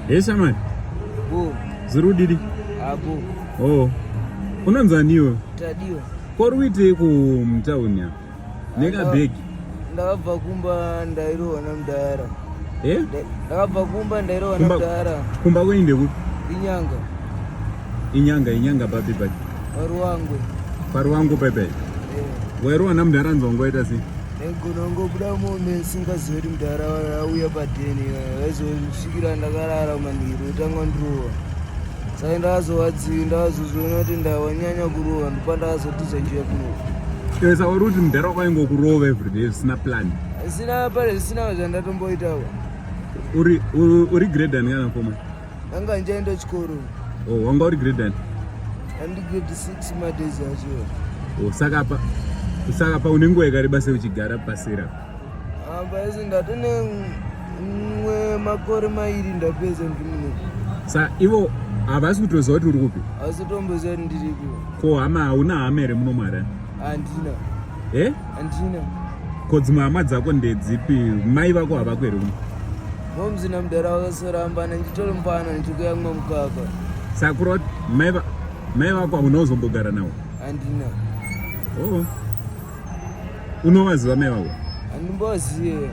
Hey shamani. Bo. Zuri udidi? Apo. Oh. Unonzi ani iwe? Tadiwa. Ko uri kuitei kumutauni apa? Neka bhegi. Ndakabva kumba ndairohwa namudhara. Eh? Ndakabva kumba ndairohwa namudhara. Kumba kwenyu ndekupi? Inyanga. Inyanga, inyanga papi papi? Paruwangwe. Paruwangwe papi? Eh. Wairohwa namudhara nzwa wangu sei? Ndaigona kungobuda mombe singazive kuti mudhara auya padheni vaizosvikira ndakarara manheru otanga ndirova saka ndakazovadzi ndakazozviona kuti ndawanyanya kurova ndopa ndakazotiza njiya kuno. Saka uri kuti mudhara wako aingokurova everyday zvisina plan? Zvisina pane zvisina zvandatomboitawo. Uri uri grade ani kana foma? Ndanga ndichaenda chikoro. Oh, wanga uri grade ani? Andi grade 6 madays acho. Oh, saka pa saka pa une nguva yakareba sei uchigara pasera? Ah, paisi ndatone mwe makore mairi ndapedza ndiri muno. Sa ivo havasi kutoziva kuti uri kupi? Havasi kutomboziva kuti ndiripi. Ko hama hauna hama here muno mwari? Handina. Eh? Handina. Ko dzimwe hama dzako ndedzipi? Mai vako havako here kuno? Momzi namudhara vakasorambana ndichitori mupana ndichikuyamwa mukaka. Sakura mai mai vako hauna kuzombogara navo? Handina. Oh. Unovaziva mai vako? Handimbozive.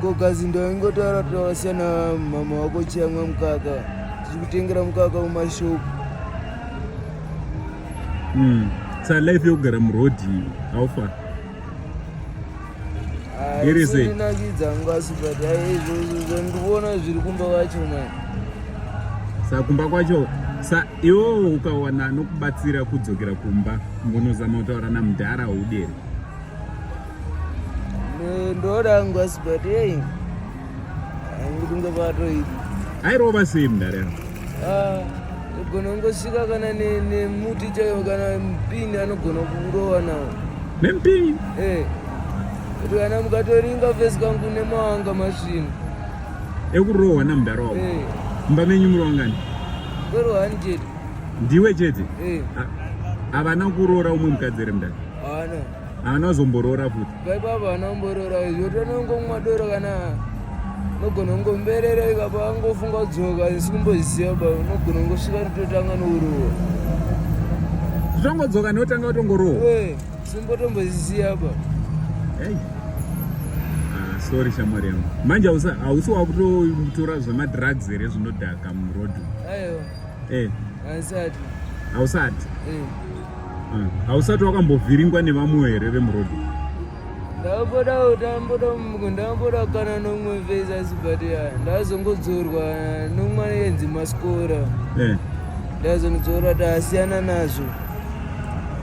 Gogazi ndoingotaura kuti wakasiyana mama wako chiyamwa mukaka. Tichikutengera mukaka mumashopu. Sa life yekugara muroad how far? Iri sei? Ndinakidza hangu asi but izvozvo ndikuona zviri kumba kwacho mani. Sa kumba kwacho sa iwewe ukawana anokubatsira kudzokera kumba ngonozama kutaura namudhara haudere. Ndoda hangu asi but hey angu patoipi. Airova sei mudhara yangu? Ah, unogona kungosvika kana nemuti chaiwo kana mupini anogona kurova nawo. Nemupini? Eh. Kuti kana mukatoringa fesi kangu nemawanga masvinu. Ekurohwa namudhara wako? Eh. Mumba menyu muri wangani? Kuri wani chete. Ndiwe chete? Eh. Havana kuroora umwe mukadzi here mudhara? Havana. Havana kuzomboroora futi? Paipapa havana kumboroora izvo tonongomwa doro kana unogona kungomberera ikapa angofunga kudzoka asi kumboziva ba unogona kungosvika totanga nokurohwa. Kutongodzoka notanga kutongorohwa? Eh, simbotomboziva ba. Hey. Ah, sorry shamwari yangu. Manje hausi wakutotora zvemadrugs here zvinodhaka muroad? Aiwa. Eh. Hausati. Hausati? Eh. Ah, hausati wakambovhiringwa nevamwe here vemuroad? Ndamboda ndamboda ndamboda kana nomwe mfesi asi but ya ndazongodzorwa nomwe yenzi maskora. Eh. Ndazongodzorwa tasiyana nazvo.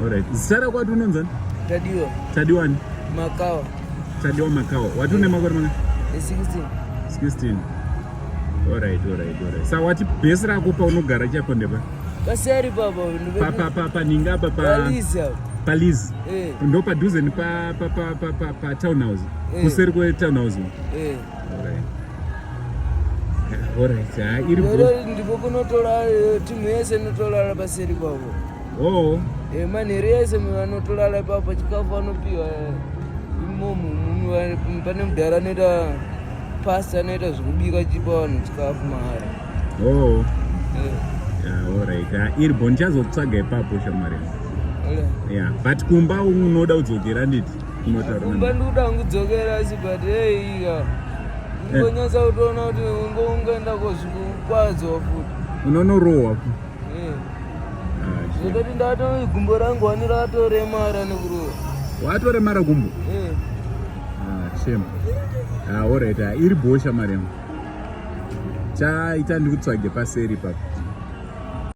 Alright. Zita rako wati unonzani? Tadiwa. Tadiwa ani? Makawa. Tadiwa Makawa. Wati une makore mangani? 16. 16. Alright, alright, alright. Sa wati bhesi rako paunogara chaipo ndepa? Paseri papa. Pa pa pa paninga apa pa Palizi apa. Palizi. Eh. Ndo padhuze ne pa pa pa pa pa, pa town house. Eh. Kuseri kwe town house. Eh. Alright. Alright, ha iri bho. Lero ndipo kunotora timu yese inotorara paseri papo. Oh. Eh, manheru yese vanotorara ipapo chikafu vanopiwa imomo pane mudhara anoita pasta anoita zvekubika achipa vanhu chikafu mahara. Oh. Eh. Yeah, alright. Ha iri bho ndichazotsvaga ipapo shamwari. Alright. Yeah, but kumba unoda kudzokera nditi unotaura Kumba ndikuda kudzokera asi but hey ka. Ngonyatsa kutoona kuti ungoenda kozvikukwadzwa futi. Unonorohwa futi. Eh. Ah, shit. Zvekati ndato gumbo rangu wani ratoremara nekurohwa. Watoremara gumbo? Eh. Ah, shame. Ah, alright. Ah, iri bho shamwari yangu. Chaita ndikutsvage paseri ipapo.